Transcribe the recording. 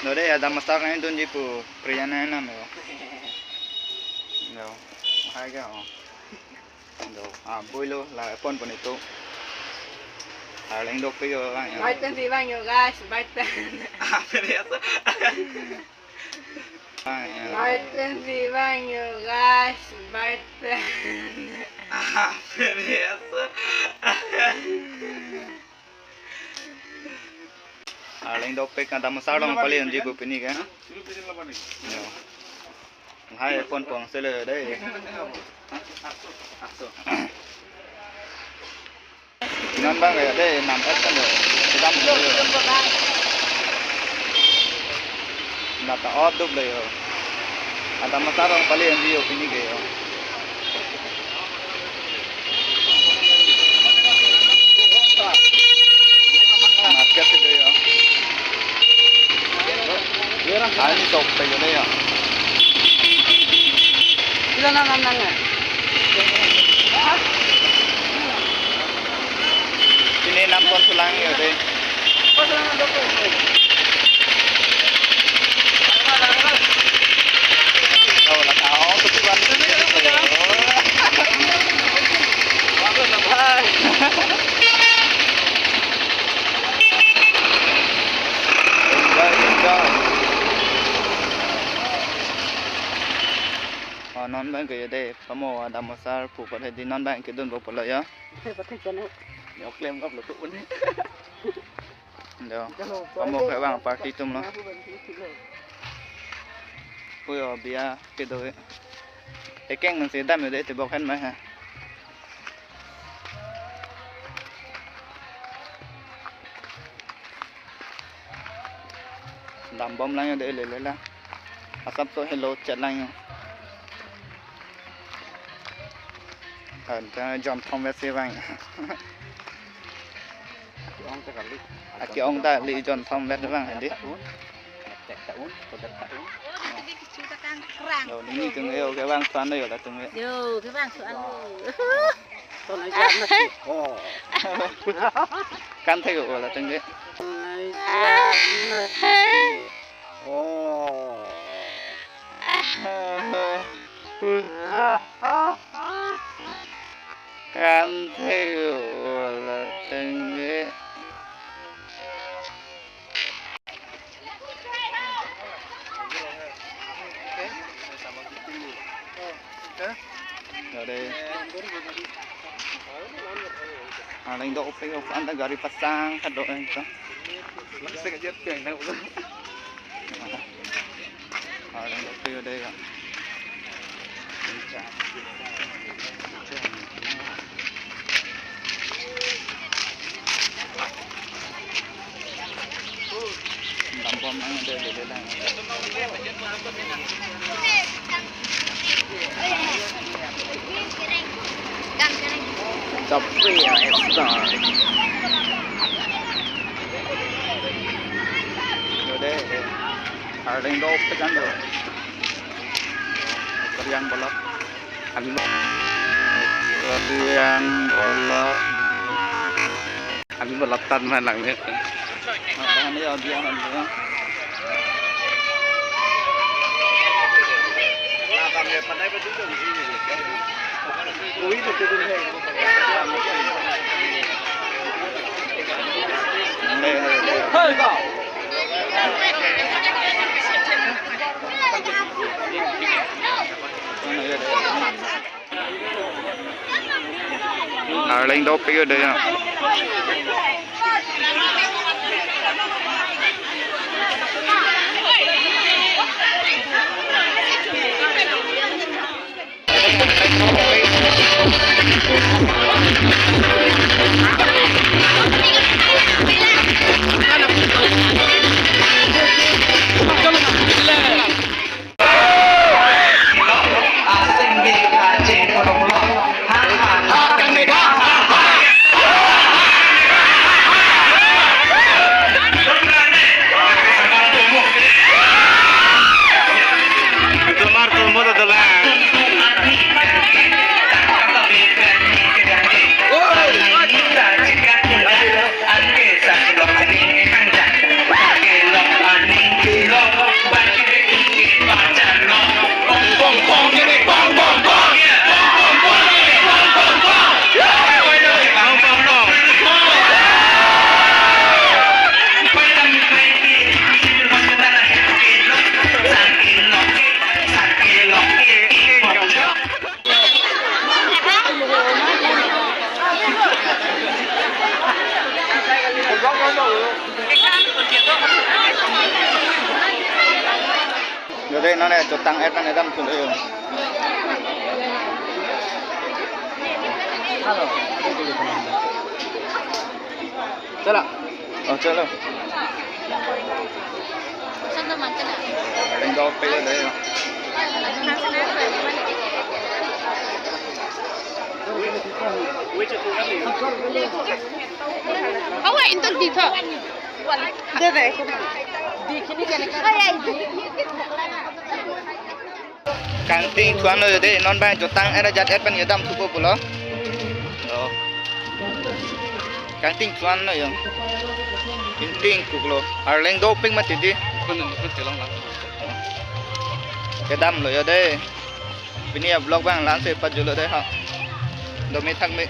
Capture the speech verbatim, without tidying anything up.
Lo dei, adam asar nangdunji pu Priya nang nam lo. Lo, hai ke ho. Lo, ah, bui lo, la pon pon itu. Arleng dopik yo lang ya. Bait pensi vang yo guys, bait pen. Ah, pwede ya to. Bait pensi vang yo guys, bait pen. Ah, pwede ya to. Arleng dopik, adam asar along pali unji pu pini ke. Yo. Hai pon pon sele dei. Non bang ya dei, nam et kan yo. Sedang yo. Nata ot dup le yo. Adam asar along pali unji yo pini ke yo. Market si dei yo. Ani sok pe yo dei yo. Pila nang nang nang. Sini nam pon sulang yo dei. Oh, non bang ke yo dei, pamo adam asar pu pat hedi non bang kedun bo polo yo. Pathik channel. Yo klem kap lo tu un. Yo. Pamo ke bang party atum lo. Puyo biya kedo. Ekeng nang si dam yo dei tebok hen ma ha. Dam bom lang yo dei le le la. Asap to hello chat lang yo. Anta John Thom vet si vang. Aki-ong ta kali. Aki-ong ta kali John Thom vet vang hedi. Lo nini tung yo ke vang tuan yo latum ke. Yo, ke vang tuan lo. Kan thek yo latum ke. Kan thek yo latum ke. Yo dei. Arleng dopik yo, anta gari pasang kado ento. Arleng dopik yo dei yo. Dam bom lang dei, dei, dei lang. Job free ya, extra. Yo dei, dei. Arleng dopik kan do. Keriang balok. Kami keriang balok. Kami balok tan man lang ni. Nah, bahan dia, dia, dia. Arleng dopik yo dei yo. Dei, non e chotang-et pen edam thulo yo. Chala. Oh, chalo. Sandal mangkana. Lengdopik lo dei yo. Awa intok di tho. Dei, dei. Kangting thuan lo dei, non bang chotang-et ajat-et pen kedam thupo pulo. Oh. Kangting thuan lo yo. Ingting kuklo. Arleng dopik mati dei. Kedam lo yo dei. Pini a-vlog bang la-ansi pajutlo dei ha. Domi thakmi.